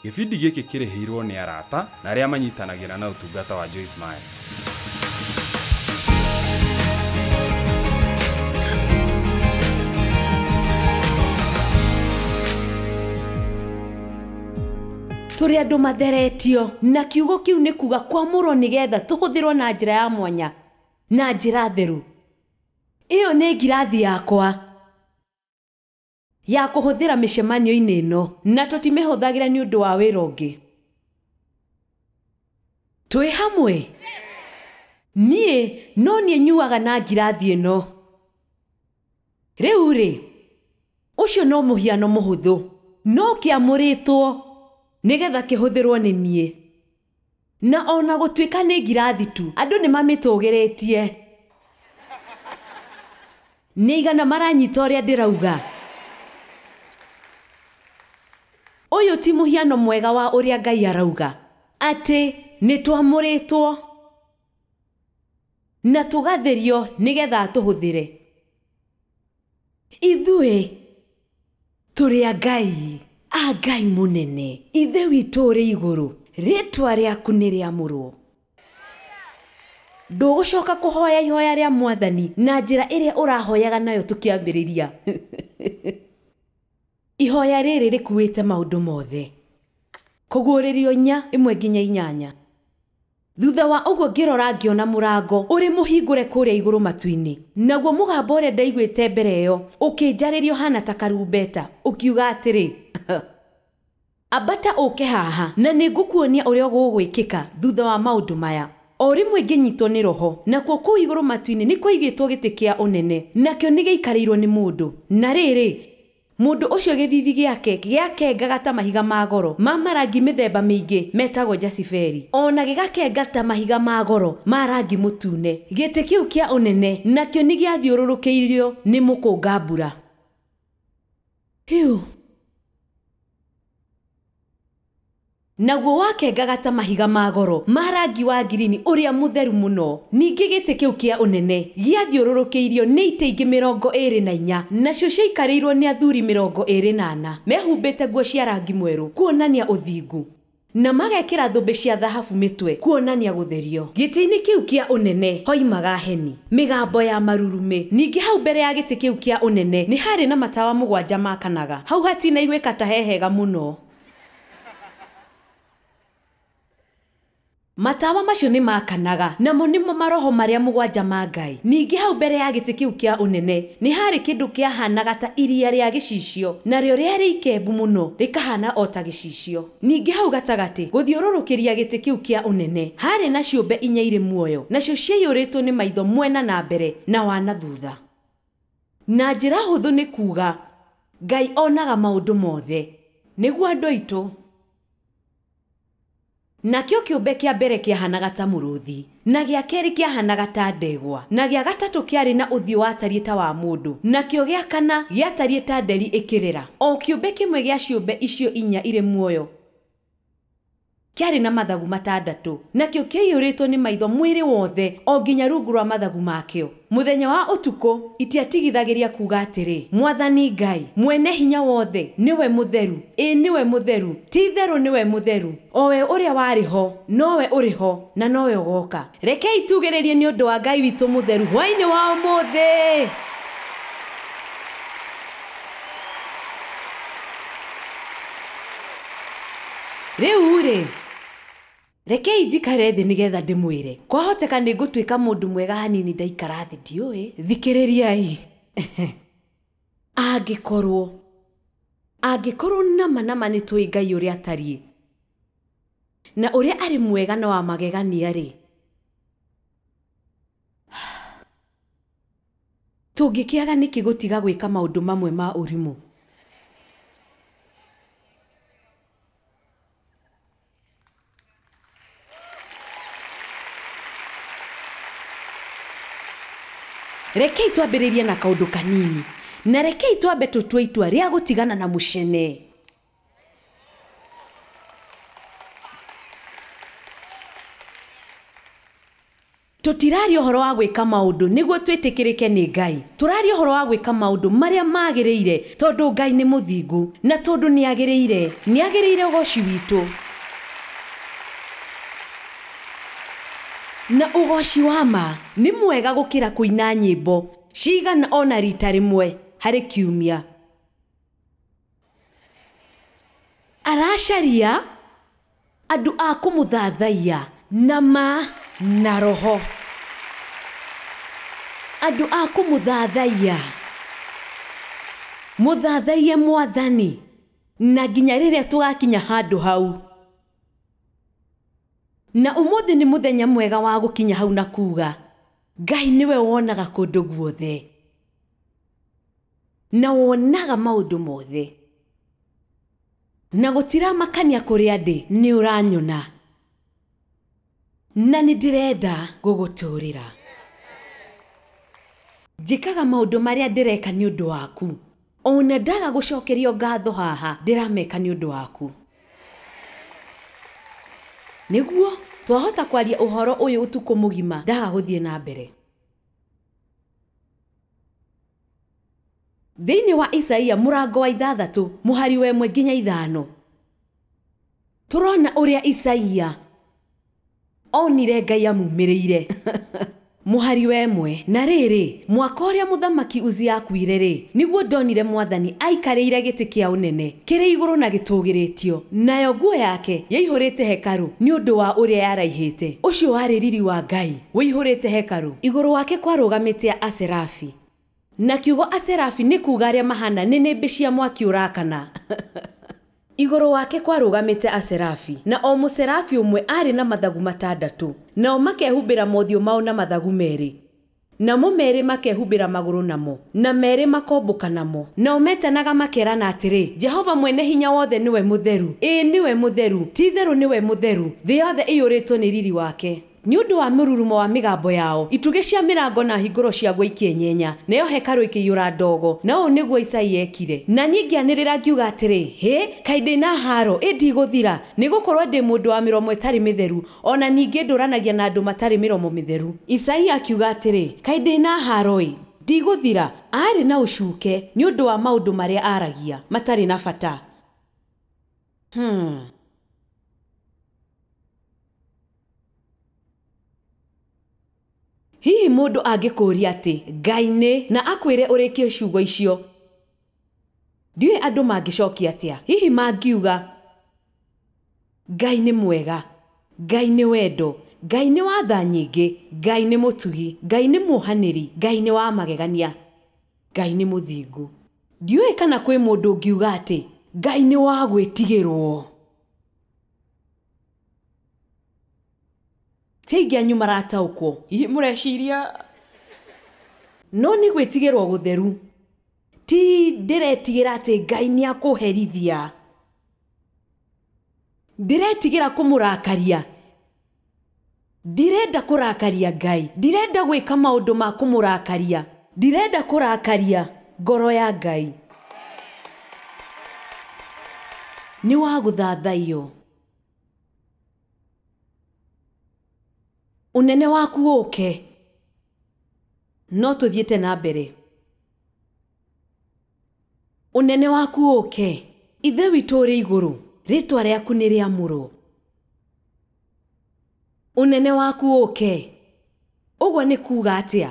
Gĩbindi gĩkĩ kĩrĩhĩirwo nĩ arata na arĩa manyitanagĩra na ũtungata wa Joyce Meyer. Tũrĩ andũ matheretio na kiugo kĩu nĩ kuga kwamũrwo nĩgetha tũhũthĩrwo na njĩra ya mwanya na njĩra theru. Ĩyo nĩ ngirathi yakwa ya kũhũthĩra mĩcemanio-inĩ ĩno na tũtimĩhũthagĩra nĩ ũndũ wa wĩra ũngĩ. Twĩ hamwe? Niĩ no niĩ nyuaga na ngirathi ĩno. Rĩu rĩ, ũcio no mũhiano mũhũthũ, no kĩamũrĩtwo nĩgetha kĩhũthĩrwo nĩ niĩ. Na ona gũtuĩka nĩ ngirathi tu, andũ nĩ mamĩtũgĩrĩtie. Nĩ igana maranyita ũrĩa ndĩrauga. Ũyũ ti mũhiano mwega wa ũrĩa Ngai arauga, atĩ nĩ twamũrĩtwo na tũgatherio nĩgetha atũhũthĩre. Ithuĩ tũrĩ a Ngai, a Ngai mũnene, Ithe witũ ũrĩ igũrũ, rĩtwa rĩaku nĩ rĩamũrwo. Ndũgũcoka kũhoya ihoya rĩa Mwathani na njĩra ĩrĩa ũrahoyaga nayo tũkĩambĩrĩria. Ihoya rĩrĩ rĩkuĩte maũndũ mothe. Kũguũrĩrio 4:1-8. Thutha wa ũguo ngĩrora ngĩona mũrango ũrĩ mũhingũre kũrĩa igũrũ matu-inĩ. Naguo mũgambo ũrĩa ndaiguĩte mbere ĩyo ũkĩnjarĩria ũhana ta karumbeta, ũkiuga atĩrĩ, ambata ũke haha na nĩngũkuonia ũrĩa gũgwĩkĩka thutha wa maũndũ maya. O rĩmwe ngĩnyitwo nĩ roho, nakuo kũu igũrũ matu-inĩ nĩ kwaigĩtwo gĩtĩ kĩa ũnene, nakĩo nĩ gĩaikarĩirwo nĩ mũndũ. Na rĩrĩ, mũndũ ũcio gĩthithi gĩake gĩakengaga ta mahiga ma goro ma marangi mĩthemba mĩingĩ metagwo jasiperi, ona gĩgakenga ta mahiga ma goro ma rangi mũtune. Gĩtĩ kĩu kĩa ũnene nakĩo nĩ gĩathiũrũrũkĩirio nĩ mũkũnga-mbura. Hiu. Naguo wakengaga ta mahiga ma goro ma rangi wa ngirini ũrĩa mũtheru mũno. Ningĩ gĩtĩ kĩu kĩa ũnene gĩathiũrũrũkĩirio nĩ itĩ ingĩ 24, nacio ciaikarĩirwo nĩ athuri 24 mehumbĩte nguo cia rangi mwerũ kuonania ũthingu, na magekĩra thũmbĩ cia thahabu mĩtwe kuonania gũtherio. Gĩtĩ-inĩ kĩu kĩa ũnene hoimaga heni, mĩgambo ya marurumĩ. Ningĩ hau mbere ya gĩtĩ kĩu kĩa ũnene nĩ harĩ na matawa 7 makanaga. Hau hatinaiguĩka ta he hega mũno. Matawa macio nĩ makanaga, namo nĩmo maroho marĩa 7 ma Ngai. Ningĩ hau mbere ya gĩtĩ kĩu kĩa ũnene nĩ harĩ kĩndũ kĩahanaga ta iria rĩa gĩcicio, narĩo rĩarĩ ikembu mũno, rĩkahana o ta gĩcicio. Ningĩ hau gatagatĩ gũthiũrũrũkĩria gĩtĩ kĩu kĩa ũnene harĩ na ciũmbe 4 irĩ muoyo, nacio ciaiyũrĩtwo nĩ maitho mwena na mbere na wa na thutha. Na njĩra hũthũ nĩ kuga Ngai onaga maũndũ mothe. Nĩguo andũ aitũ. Nakĩo kĩũmbe kĩa mbere kĩahanaga ta mũrũthi, na gĩa kerĩ kĩahanaga ta ndegwa, na gĩa gatatũ kĩarĩ na ũthiũ watariĩ ta wa mũndũ, nakĩo gĩa kana gĩatariĩ ta nderi ĩkĩrĩra. O kĩũmbe kĩmwe gĩa ciũmbe icio 4 irĩ muoyo kĩarĩ na mathagu 6, nakĩo kĩaiyũrĩtwo nĩ maitho mwĩrĩ wothe o nginya rungu rwa mathagu makĩo. Mũthenya wa ũtukũ itiatigithagĩria kuga atĩrĩ, Mwathani Ngai mwene hinya wothe nĩwe mũtheru, ĩ nĩwe mũtheru, ti itherũ nĩwe mũtheru, o we ũrĩa warĩ ho, nowe ũrĩ ho na nowe ũgoka. Rekei tugĩrĩrie nĩ ũndũ wa Ngai witũ mũtheru hwaĩ-inĩ wa ũmũthĩ. Rĩu rĩ, rekei njikare thĩ nĩgetha ndĩmwĩre. Kwahoteka nĩ ngũtuĩka mũndũ mwega hanini ndaikara thĩ, ndiũĩ. Thikĩrĩriai. Angĩkorwo nama nama nĩ tũĩ Ngai ũrĩa atariĩ na ũrĩa arĩ mwega na wa magegania rĩ, tũngĩkĩaga nĩkĩ gũtiga gwĩka maũndũ mamwe ma ũrimũ? Rekei twambĩrĩrie na kaũndũ kanini, na rekei twambe tũtue itua rĩa gũtigana na mũcene. Tũtiraria ũhoro wa gwĩka maũndũ nĩguo twĩtĩkĩrĩke nĩ Ngai. Tũraria ũhoro wa gwĩka maũndũ marĩa magĩrĩire tondũ Ngai nĩ mũthingu na tondũ nĩ agĩrĩire. Nĩ agĩrĩire ũgoci witũ. Na ũgoci wa ma nĩ mwega gũkĩra kũina nyĩmbo cigana ona rita rĩmwe harĩ kiumia. Aracaria andũ a kũmũthathaiya na ma na roho. Andũ a kũmũthathaiya. Mũthathaiye Mwathani na nginya rĩrĩa tũgakinya handũ hau. Na ũmũthĩ nĩ mũthenya mwega wa gũkinya hau na kuga Ngai nĩwe wonaga kũndũ guothe na wonaga maũndũ mothe na gũtiramakania kũrĩa ndĩ nĩ ũranyona na nĩ ndĩrenda gũgũtũũrĩra. Njĩkaga maũndũ marĩa ndĩreka nĩ ũndũ waku. Ona ndaga gũcokerio ngatho haha ndĩrameka nĩ ũndũ waku. Nĩguo twahota kwaria ũhoro ũyũ ũtukũ mũgima ndaga gũthiĩ na mbere. Thĩinĩ wa Isaia mũrango wa 6 mũhari wa 1 nginya 5 tũrona ũrĩa Isaia onire Ngai amumĩrĩire. Mũhari wa 1 na rĩrĩ mwaka ũrĩa mũthamaki Uzia akuire rĩ nĩguo ndonire Mwathani aikarĩire gĩtĩ kĩa ũnene kĩrĩ igũrũ na gĩtũgĩrĩtio nayo nguo yake yaihũrĩte hekarũ nĩ ũndũ wa ũrĩa yaraihĩte. Ũcio warĩ riri wa Ngai wĩihũrĩte hekarũ. Igũrũ wake kwarũgamĩte Aserafi. Na kiugo Aserafi nĩ kuga arĩa mahana nĩnĩmbĩ cia mwaki ũrakana. Igũrũ wake kwarũgamĩte Aserafi na o mũserafi ũmwe arĩ na mathagu 6 nao makehumbĩra mothiũ mao na mathagu 2 namo 2 makehumbĩra magũrũ namo na 2 makombũka namo. Nao metanaga makerana atĩrĩ, Jehova mwene hinya wothe nĩwe mũtheru, ĩĩ nĩwe mũtheru, ti-itherũ nĩwe mũtheru, thĩ yothe ĩiyũrĩtwo nĩ riri wake. Nĩ ũndũ wa mũrurumo wa mĩgambo yao itugĩ cia mĩrango na hingũro ciaguo ikĩenyenya nayo hekarũ ĩkĩiyũra ndogo. Na ũũ nĩguo Isaia ekire. Na niĩ ngĩanĩrĩra ngiuga atĩrĩ, hĩ kaĩ ndĩ na haro ĩ ndigũthira, nĩgũkorwo ndĩ mũndũ wa mĩromo ĩtarĩ mĩtheru ona ningĩ ndũranagia na andũ matarĩ mĩromo mĩtheru. Isaia akiuga atĩrĩ, kaĩ ndĩ na haro ĩ ndigũthira. Aarĩ na ũcuke nĩ ũndũ wa maũndũ marĩa aragia matarĩ na bata. Hihi mũndũ angĩkũũria atĩ Ngai nĩ na akwĩre ũrĩkie ciugo icio, ndiũĩ andũ mangĩcokia atĩa. Hihi mangiuga Ngai nĩ mwega, Ngai nĩ wendo, Ngai nĩ wa tha nyingĩ, Ngai nĩ mũtugi, Ngai nĩ muohanĩri, Ngai nĩ wa magegania, Ngai nĩ mũthingu. Ndiũĩ kana kwĩ mũndũ ũngiuga atĩ Ngai nĩ wa gwĩtigĩrwo. Ti aingĩ anyu marataũkwo. Hihi mũreciria no nĩ gwĩtigĩrwo gũtheru. Ti ndĩretigĩra atĩ Ngai nĩ akũherithia. Ndĩretigĩra kũmũrakaria. Ndirenda kũrakaria Ngai. Ndirenda gwĩka maũndũ ma kũmũrakaria. Ndirenda kũrakaria ngoro ya Ngai. Nĩ wa gũthathaiyo. Ũnene waku ũke. No tũthiĩte na mbere. Ũnene waku ũke. Ithe witũ ũrĩ igũrũ, rĩtwa rĩaku nĩ rĩamũrwo. Ũnene waku ũke. Ũguo nĩ kuga atĩa?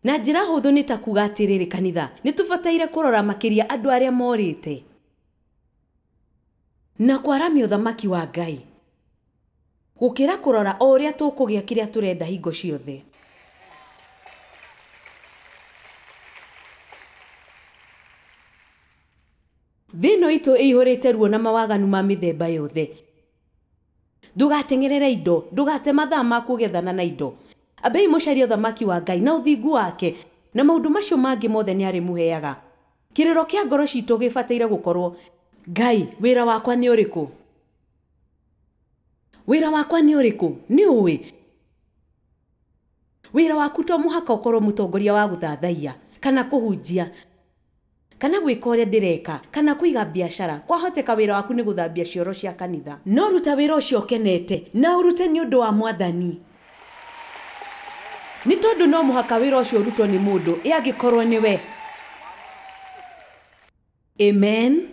Na njĩra hũthũ nĩ ta kuga atĩrĩrĩ kanitha, nĩ tũbataire kũrora makĩria andũ arĩa morĩte na kwaramia ũthamaki wa Ngai gũkĩra kũrora o ũrĩa tũkũgĩa kĩrĩa tũrenda hingo ciothe. Thĩ ĩno itũ ĩihũrĩte ruo na mawaganu ma mĩthemba yothe. Ndũgateng'erere indo, ndũgate mathaa maku ũgĩethana na indo. Ambei mũcarie ũthamaki wa Ngai na ũthingu wake, na maũndũ macio mangĩ mothe nĩ arĩmũheaga. Kĩrĩro kĩa ngoro citũ gĩbataire gũkorwo, Ngai, wĩra wakwa nĩ ũrĩkũ? Wĩra wakwa nĩ ũrĩkũ? Nĩ ũĩ. Wĩra waku to mũhaka ũkorwo mũtongoria wa gũthathaiya, kana kũhunjia, kana gwĩka ũrĩa ndĩreka, kana kũiga biacara. Kwahoteka wĩra waku nĩ gũthambia cioro cia kanitha. No ruta wĩra ũcio ũkenete, na ũrute nĩ ũndũ wa Mwathani. Nĩ tondũ no mũhaka wĩra ũcio ũrutwo nĩ mũndũ, ĩ angĩkorwo nĩ we. Amen.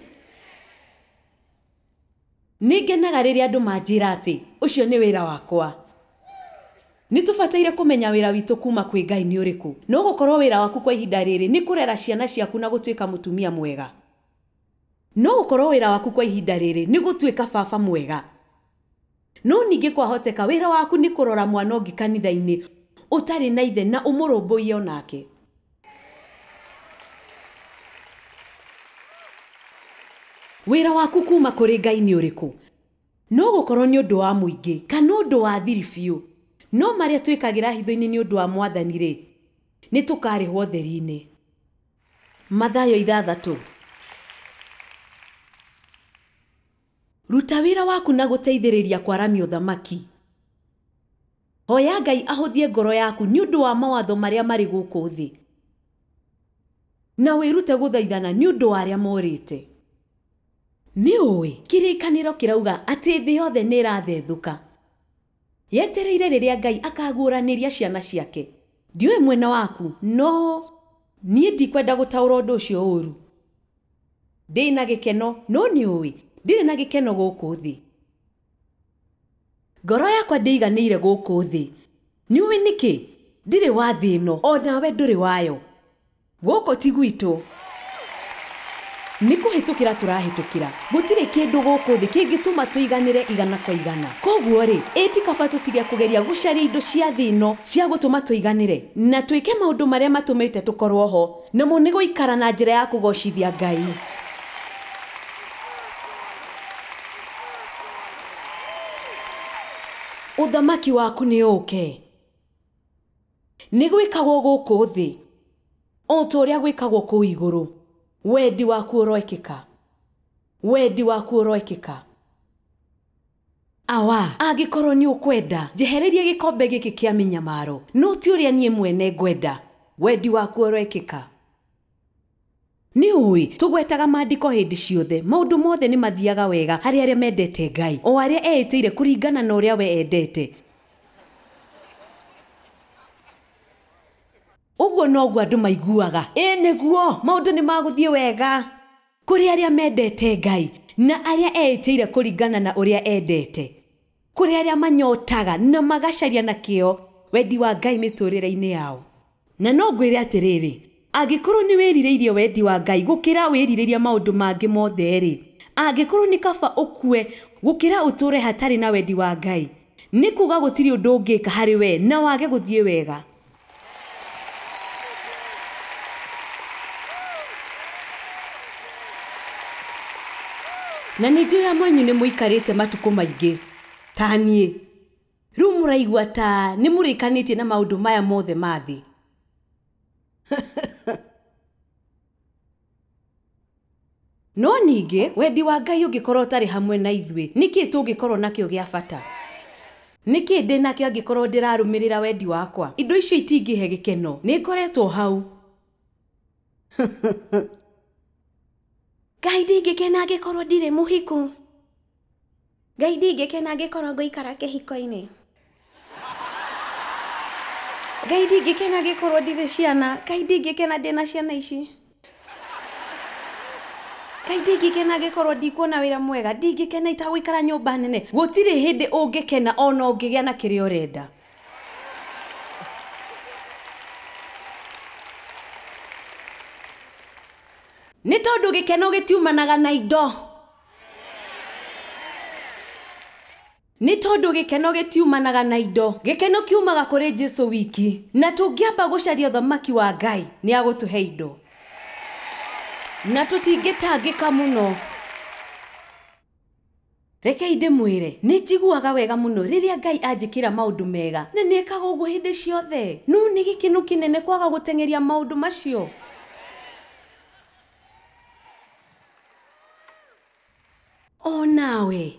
Nĩ ngenaga rĩrĩa andũ manjĩra atĩ ũcio nĩ wĩra wakwa. Nĩ tũbataire kũmenya wĩra witũ kuma kwĩ Ngai nĩ ũrĩkũ. No gũkorwo wĩra waku kwa ihinda rĩrĩ nĩ kũrera ciana ciaku na gũtuĩka mũtumia mwega. No gũkorwo wĩra waku kwa ihinda rĩrĩ nĩ gũtuĩka baba mwega. No ningĩ kwahoteka wĩra waku nĩ kũrora mwana ũngĩ kanitha-inĩ ũtarĩ na ithe na ũmũrũmbũiye onake. Wĩra waku kuma kũrĩ Ngai nĩ ũrĩkũ? No gũkorwo nĩ ũndũ wa mũingĩ kana ũndũ wa thiri biũ. No marĩa twĩkagĩra hitho-inĩ nĩ ũndũ wa mwathani rĩ, nĩ tũkarĩhwo theri-inĩ. Mathayo 6. Ruta wĩra waku na gũteithĩrĩria kwaramia ũthamaki. Hoya Ngai ahũthie ngoro yaku nĩ ũndũ wa mawatho marĩa marĩ gũkũ thĩ. Na wĩrute gũthaithana nĩ ũndũ wa arĩa morĩte. Nĩ ũĩ kĩrĩkanĩro kĩrauga atĩ thĩ yothe nĩ ĩrathethũka. Yetereire rĩrĩa Ngai akaguũranĩria ciana ciake. Ndiũĩ mwena waku, no niĩ ndikwenda gũtaũra ũndũ ũcio ũru. Ndĩ na gĩkeno, no nĩ ũĩ ndirĩ na gĩkeno gũkũ thĩ. Ngoro yakwa ndĩiganĩire gũkũ thĩ. Nĩ ũĩ nĩkĩ? Ndirĩ wa thĩ ĩno, o nawe ndũrĩ wayo. Gũkũ ti gwitũ. Nĩ kũhĩtũkĩra tũrahĩtũkĩra. Gũtirĩ kĩndũ gũkũ thĩ kĩngĩtũma tũiganĩre igana kwa igana. Koguo rĩ, ĩ ti kaba tũtige kũgeria gũcaria indo cia thĩ ĩno cia gũtũma tũiganĩre na twĩke maũndũ marĩa matũmĩte tũkorwo ho, namo nĩ gũikara na njĩra ya kũgocithia Ngai. Ũthamaki waku nĩ ũũke. Nĩ gwĩkagwo gũkũ thĩ o ta ũrĩa gwĩkagwo kũu igũrũ. Wendi waku ũroĩkĩka. Wendi waku ũroĩkĩka. Awa, angĩkorwo nĩ ũkwenda, njehererie gĩkombe gĩkĩ kĩa mĩnyamaro, no ti ũrĩa niĩ mwene ngwenda. Wendi waku ũroĩkĩka. Nĩ ũĩ, tũgwetaga maandĩko hĩndĩ ciothe, maũndũ mothe nĩ mathiaga wega harĩ arĩa mendete Ngai, o arĩa eĩtĩire kũringana na ũrĩa we endete. Ũguo noguo andũ maiguaga. Ĩ nĩguo, maũndũ nĩ magũthiĩ wega kũrĩ arĩa mendete Ngai na arĩa eĩtĩire kũringana na ũrĩa endete. Kũrĩ arĩa manyotaga na magacaria na kĩo wendi wa Ngai mĩtũrĩre-inĩ yao. Na no ngwĩre atĩrĩrĩ, angĩkorwo nĩ wĩrirĩirie wendi wa Ngai gũkĩra wĩrirĩria maũndũ mangĩ mothe rĩ, angĩkorwo nĩ kaba ũkue gũkĩra ũtũre hatarĩ na wendi wa Ngai, nĩ kuga gũtirĩ ũndũ ũngĩka harĩ we na wage gũthiĩ wega. Na nĩ njũĩ amwe anyu nĩ mũikarĩte matukũ maingĩ ta niĩ. Rĩu mũraigua ta nĩ mũrĩkanĩtie na maũndũ maya mothe ma thĩ. No ningĩ wendi wa Ngai ũngĩkorwo ũtarĩ hamwe na ithuĩ, nĩkĩ tũngĩkorwo nakĩo gĩa bata? Nĩkĩ ndĩ nakĩo angĩkorwo ndĩrarũmĩrĩra wendi wakwa? Indo icio itingĩhe gĩkeno. Nĩ ngoretwo hau. Ngai ndingĩkena angĩkorwo ndirĩ mũhiku. Ngai ndingĩkena angĩkorwo ngũikara kĩhiko-inĩ. Ngai ndingĩkena angĩkorwo ndirĩ ciana. Ngai ndingĩkena ndĩna ciana ici. Ngai ndingĩkena angĩkorwo ndikuona wĩra mwega. Ndingĩkena itagũikara nyũmba nene. Gũtirĩ hĩndĩ ũngĩkena ona ũngĩgĩa na kĩrĩa ũrenda. Nĩ tondũ gĩkeno gĩtiumanaga na indo. Nĩ tondũ gĩkeno gĩtiumanaga na indo. Gĩkeno kiumaga kũrĩ Jesũ wiki. Na tũngĩamba gũcaria ũthamaki wa Ngai, nĩ agũtũhe indo. Na tũtingĩtangĩka mũno. Rekei ndĩmwĩre, nĩ njiguaga wega mũno rĩrĩa Ngai anjĩkĩra maũndũ mega, na nĩ ekaga ũguo hĩndĩ ciothe. No nĩ gĩkeno kĩnene kwaga gũteng'eria maũndũ macio. O nawe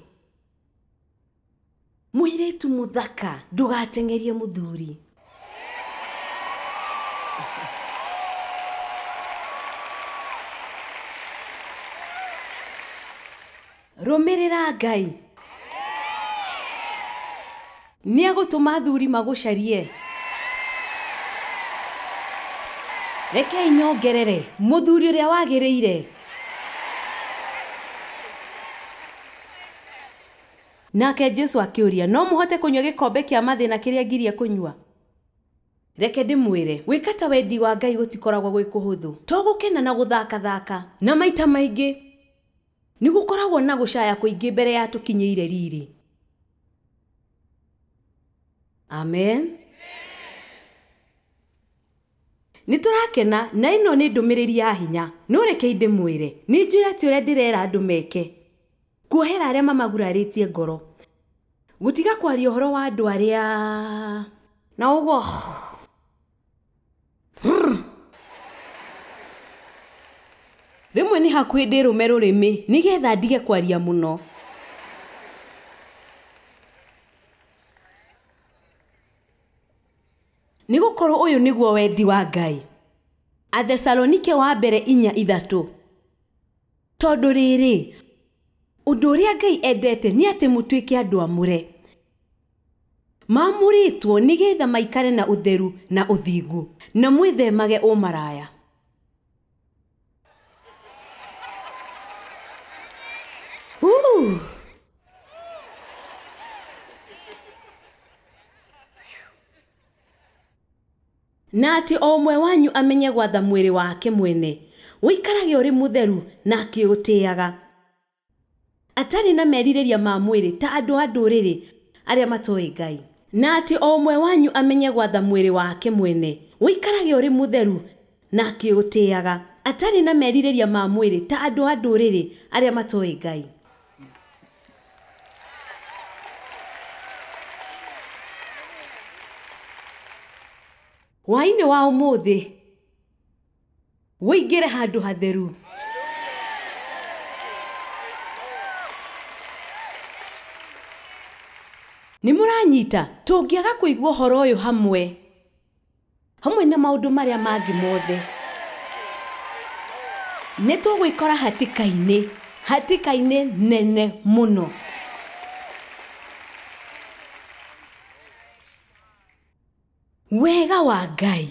mũirĩtu mũthaka, ndũgateng'erie mũthuri. Rũmĩrĩra Ngai. Nĩ agũtũma athuri magũcarie. Rekei nyongerere mũthuri ũrĩa wagĩrĩire. Nake Jesu akĩũria, no mũhote kũnyua gĩkombe kĩa mathĩna kĩrĩa ngirie kũnyua? Reke ndĩmwĩre, gwĩka ta wendi wa Ngai gũtikoragwo gwĩ kũhũthũ. To gũkena na gũthakathaka, na maita maingĩ nĩ gũkoragwo na gũcaya kũingĩ mbere ya tũkinyĩire riri. Amen. Nĩ tũrakena na ĩno nĩ ndũmĩrĩri ya hinya. No reke ndĩmwĩre, nĩ njũĩ atĩ ũrĩa ndĩrera andũ meke, kuohera arĩa mamagurarĩtie ngoro, gũtiga kwaria ũhoro wa andũ arĩa na ũguo. Rĩmwe nĩ hakuhĩ ndĩrũme rũrĩmĩ nĩgetha ndige kwaria mũno. Nĩ gũkorwo ũyũ nĩguo wendi wa Ngai. Athesalonike wa mbere 4:3. Tondũ rĩrĩ, ũndũ ũrĩa Ngai endete nĩ atĩ mũtuĩke andũ amũre, maamũrĩtwo nĩgetha maikare na ũtheru na ũthingu, na mwĩthemage ũmaraya. Na atĩ o ũmwe wanyu amenye gwatha mwĩrĩ wake mwene, ũikarage ũrĩ mũtheru na akĩũtĩaga, atarĩ na merirĩria ma mwĩrĩ ta andũ a ndũrĩrĩ arĩa matoĩ Ngai. Na atĩ o ũmwe wanyu amenye gwatha mwĩrĩ wake mwene, ũikarage ũrĩ mũtheru na akĩũtĩaga, atarĩ na merirĩria ma mwĩrĩ ta andũ a ndũrĩrĩ arĩa matoĩ Ngai. Hwaĩ-inĩ wa ũmũthĩ wũingĩre handũ hatheru. Nĩ mũranyita, tũngĩaga kũigua ũhoro ũyũ hamwe hamwe na maũndũ marĩa mangĩ mothe, nĩ tũgwĩkora hatĩka-inĩ, hatĩka-inĩ nene mũno. Wega wa Ngai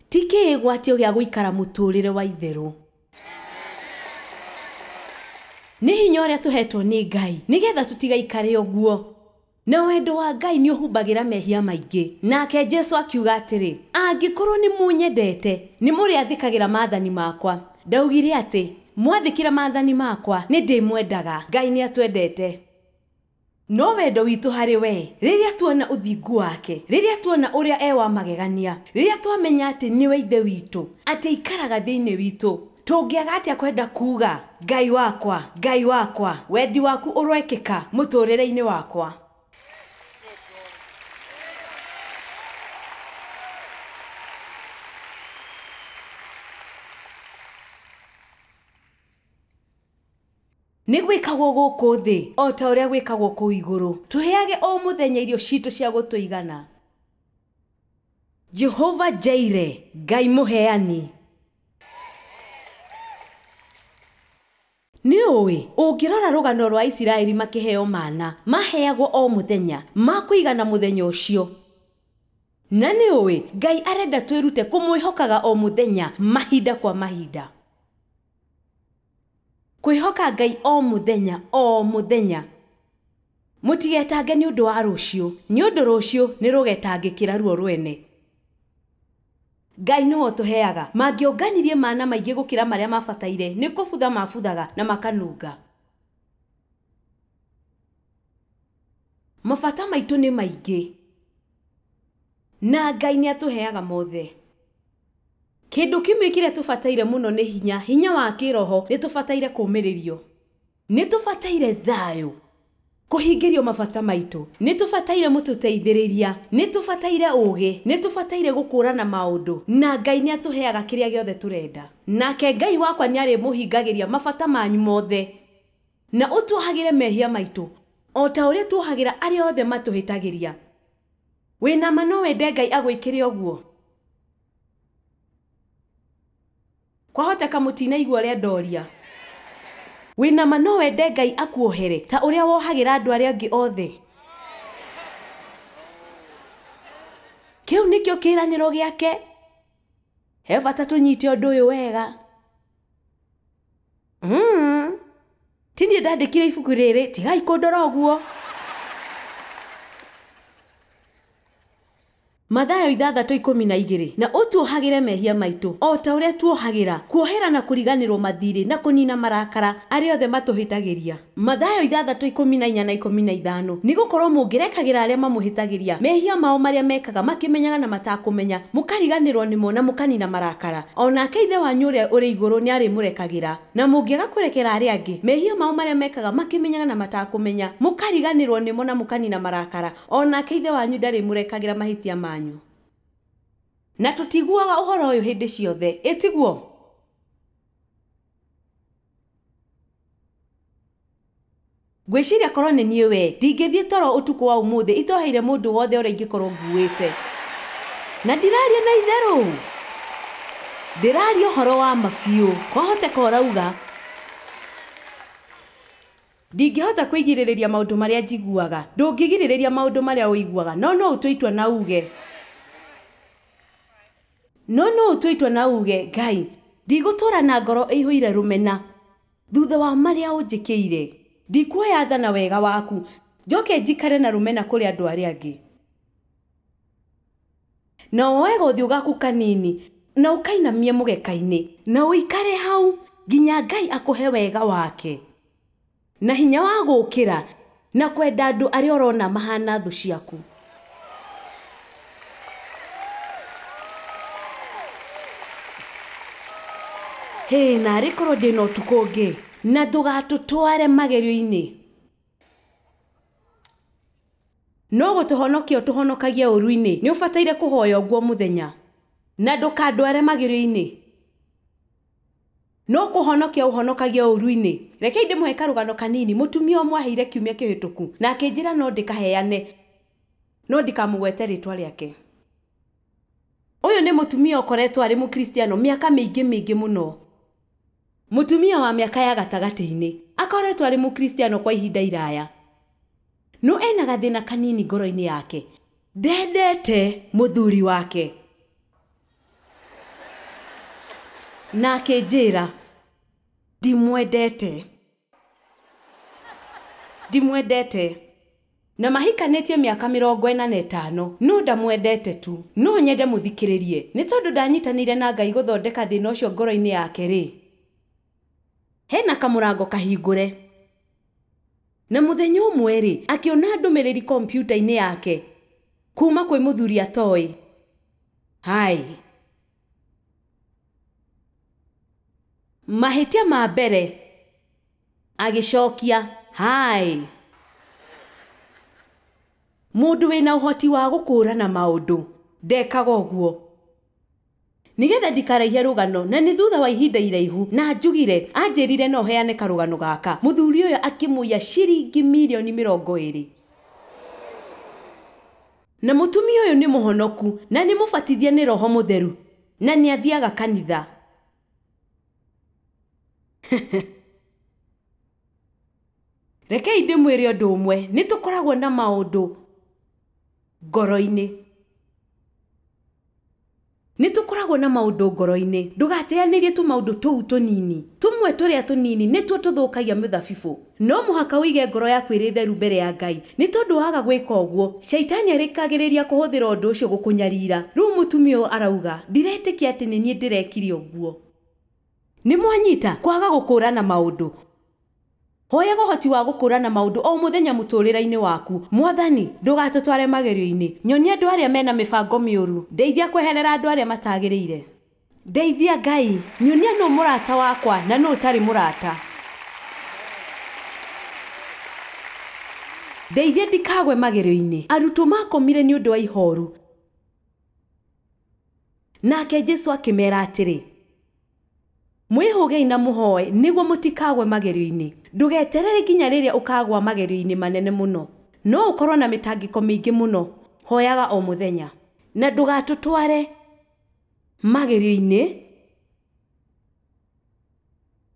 ti kĩĩgwatio gĩa gũikara mũtũrĩre wa itherũ. Nĩ hinya ũrĩa tũhetwo nĩ Ngai nĩgetha tũtigaikare ũguo. Na wendo wa Ngai nĩ ũhumbagĩra mehia maingĩ. Nake Jesu akiuga atĩrĩ, angĩkorwo nĩ mũnyendete, nĩ mũrĩathĩkagĩra maathani makwa. Ndaugire atĩ mwathĩkĩra maathani makwa nĩ ndĩmwendaga. Ngai nĩ atwendete. No wendo witũ harĩ we, rĩrĩa tuona ũthingu wake, rĩrĩa tuona ũrĩa e wa magegania, rĩrĩa twamenya atĩ nĩwe Ithe witũ, atĩ aikaraga thĩinĩ witũ, tũngĩaga atĩa kwenda kuuga, Ngai wakwa, Ngai wakwa, wendi waku ũroekĩka mũtũrĩre-inĩ wakwa. Nĩ gwĩkagwo gũkũ thĩ o ta ũrĩa gwĩkagwo kũu igũrũ. Tũheage o mũthenya irio citũ cia gũtũigana. Jehova Jireh, Ngai mũheani. Nĩ ũĩ, ũngĩrora rũgano rwa Isiraeli makĩheo mana, maheagwo o mũthenya, ma kũigana mũthenya ũcio. Na nĩ ũĩ, Ngai arenda twĩrute kũmwĩhokaga o mũthenya, mahinda kwa mahinda. Kwĩhoka Ngai o mũthenya, o mũthenya. Mũtigetange nĩ ũndũ wa rũciũ, nĩ ũndũ rũciũ nĩ rũgetangĩkĩra ruo rwene. Ngai nĩwe ũtũheaga. Mangĩonganirie mana maingĩ gũkĩra marĩa mabataire, nĩ kũbutha mabuthaga na makanunga. Mabata maitũ nĩ maingĩ, na Ngai nĩ atũheaga mothe. Kĩndũ kĩmwe kĩrĩa tũbataire mũno nĩ hinya, hinya wa kĩroho. Nĩ tũbataire kũũmĩrĩrio, nĩ tũbataire thayũ, kũhingĩrio mabata maitũ, nĩ tũbataire mũtũteithĩrĩria, nĩ tũbataire ũũgĩ, nĩ tũbataire gũkũrana maũndũ, na Ngai nĩ atũheaga kĩrĩa gĩothe tũrenda. Nake Ngai wakwa nĩ arĩmũhingagĩria mabata manyu mothe, na ũtuohagĩre mehia maitũ o ta ũrĩa tuohagĩra arĩa othe matũhĩtagĩria. Wĩna ma no wende Ngai agwĩkĩre ũguo? Kwahoteka mũtinaigua ũrĩa ndoria. Wĩna ma no wende Ngai akuohere ta ũrĩa wohagĩra andũ arĩa angĩ othe? Kĩu nĩkĩo kĩĩranĩro gĩake. He bata tũnyite ũndũ ũyũ wega. Ti niĩ ndandĩkire ibuku rĩrĩ, tigai kũndora ũguo. Mathayo 6:12 na ũtuohagĩre mehia maitũ o ta ũrĩa tuohagĩra, kuohera na kũriganĩrwo mathirĩ na kũnina marakara arĩa othe matũhĩtagĩria. Mathayo 6:14 na 15 nĩ gũkorwo mũngĩrekagĩra arĩa mamũhĩtagĩria mehia mao marĩa mekaga makĩmenyaga na matakũmenya, mũkariganĩrwo nĩmo na mũkanina marakara, o nake Ithe wanyu ũrĩa ũrĩ igũrũ nĩ arĩmũrekagĩra. Na mũngĩaga kũrekera arĩa angĩ mehia mao marĩa mekaga makĩmenyaga na matakũmenya, mũkariganĩrwo nĩmo na mũkanina marakara, o nake Ithe wanyu ndarĩmũrekagĩra mahĩtia manyu. Na tũtiguaga ũhoro ũyũ hĩndĩ ciothe, ĩtiguo? Ngwĩciria korwo nĩ niĩ we, ndingĩthiĩ toro ũtukũ wa ũmũthĩ itoheire mũndũ wothe ũrĩa ingĩkorwo nguĩte. Na ndiraria na itherũ, ndĩraria ũhoro wa ma biũ. Kwahoteka ũrauga ndingĩhota kwĩgirĩrĩria maũndũ marĩa njiguaga. Ndũngĩgirĩrĩria maũndũ marĩa ũiguaga, no no ũtue itua na uge. No no ũtue itua na uge, Ngai, ndigũtũũra na ngoro ĩihũire rũmena thutha wa marĩa ũnjĩkĩire. Ndikuoya tha na wega waku, njoke njikare na rũmena kũrĩ andũ arĩa angĩ. Na woe gothiũ gaku kanini na ũkainamie mũgeka-inĩ na ũikare hau nginya Ngai akũhe wega wake na hinya wa gũũkĩra na kwenda andũ arĩa ũrona mahana thũ ciaku. Hĩ, narĩ korwo ndĩna ũtukũ ũngĩ, na ndũgatũtware magerio-inĩ, no gũtũhonokia ũtũhonokagie ũũru-inĩ. Nĩ ũbataire kũhoya ũguo mũthenya. Na ndũkandware magerio-inĩ, no kũhonokia ũhonokagie ũũru-inĩ. Rekei ndĩmũhe karũgano kanini. Mũtumia ũmwe aheire kiumia kĩhĩtũku na akĩnjĩra no ndĩkaheane, no ndikamũgwete rĩtwa rĩake. Ũyũ nĩ mũtumia ũkoretwo arĩ mũkristiano mĩaka mĩingĩ mĩingĩ mũno. Mũtumia wa mĩaka ya gatagatĩ-inĩ akoretwo arĩ mũkristiano kwa ihinda iraya, no ena gathĩna kanini ngoro-inĩ yake. Ndendete mũthuri wake. Na akĩnjĩra ndimwendete, ndimwendete. Na mahikanĩtie mĩaka 45, no ndamwendete tu. No nyende mũthikĩrĩrie, nĩ tondũ ndanyitanĩire na Ngai gũthondeka thĩna ũcio ngoro-inĩ yake rĩ, hena kamũrango kahingũre. Na mũthenya ũmwe rĩ, akĩona ndũmĩrĩri kompiuta-inĩ yake kuma kwĩ mũthuri atoĩ. Hai, mahĩtia ma mbere agĩcokia hai. Mũndũ wĩna ũhoti wa gũkũũrana maũndũ ndekaga ũguo. Nĩgetha ndikaraihie rũgano, na nĩ thutha wa ihinda iraihu na njugire, anjĩrire no heane karũgano gaka. Mũthuri ũyũ akĩmũiya ciringi mirioni 20. Na mũtumia ũyũ nĩ mũhonoku na nĩ mũbatithie nĩ Roho Mũtheru na nĩ athiaga kanitha. Rekei ndĩmwĩre ũndũ ũmwe, nĩ tũkoragwo na maũndũ ngoro-inĩ. Nĩ tũkoragwo na maũndũ ngoro-inĩ. Ndũgateanĩrie tũmaũndũ tũu tũnini. Tũmwe tũrĩa tũnini nĩtuo tũthũkagia mĩthabibũ. No mũhaka ũige ngoro yaku ĩrĩ theru mbere ya Ngai, nĩ tondũ waga gwĩka ũguo, shaitani arĩkagĩrĩria kũhũthĩra ũndũ ũcio gũkũnyarira. Rĩu mũtumia ũyũ arauga, ndiretĩkia atĩ nĩ niĩ ndĩrekire ũguo. Nĩ mwanyita kwaga gũkũũrana maũndũ. Hoyaga ũhoti wa gũkũũrana maũndũ o mũthenya mũtũũrĩre-inĩ waku. Mwathani, ndũgatũtware magerio-inĩ. Nyonia andũ arĩa mena mĩbango mĩũru. Ndeithia kweherera andũ arĩa matagĩrĩire. Ndeithia Ngai, nyonia nũ mũrata wakwa na nũ ũtarĩ mũrata. Ndeithia ndikagwe magerio-inĩ. Arutwo makomire nĩ ũndũ wa ihoru. Nake Jesu akĩmera atĩrĩ, mwĩhũgei na mũhoe nĩguo mũtikagwe magerio-inĩ. Ndũgeterere nginya rĩrĩa ũkagwa magerio-inĩ manene mũno. No ũkorwo na mĩtangĩko mĩingĩ mũno. Hoyaga o mũthenya. Na ndũgatũtware magerio-inĩ,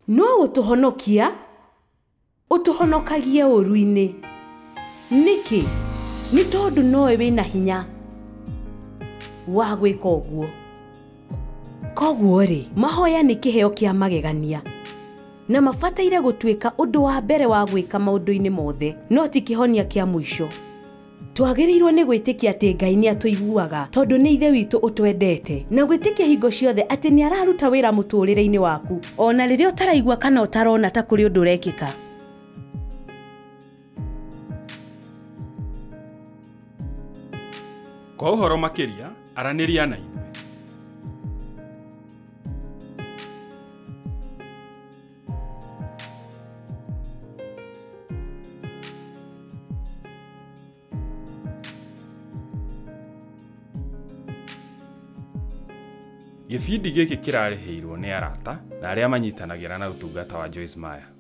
no gũtũhonokia ũtũhonokagie ũũru-inĩ. Nĩkĩ? Nĩ tondũ nowe wĩna hinya wa gwĩka ũguo. Koguo rĩ, mahoya nĩ kĩheo kĩa magegania na mabataire gũtuĩka ũndũ wa mbere wa gwĩka maũndũ-inĩ mothe, no ti kĩhonia kĩa mũico. Twagĩrĩirwo nĩ gwĩtĩkia atĩ Ngai nĩ atũiguaga tondũ nĩ Ithe witũ ũtwendete, na gwĩtĩkia hingo ciothe atĩ nĩ araruta wĩra mũtũũrĩre-inĩ waku ona rĩrĩa ũtaraigua kana ũtarona ta kũrĩ ũndũ ũrekĩka. Kwa ũhoro makĩria, aranĩria na ithuĩ. Gĩbindi gĩkĩ kĩrarĩhĩirwo nĩ arata na arĩa manyitanagĩra na ũtungata wa Joyce Meyer.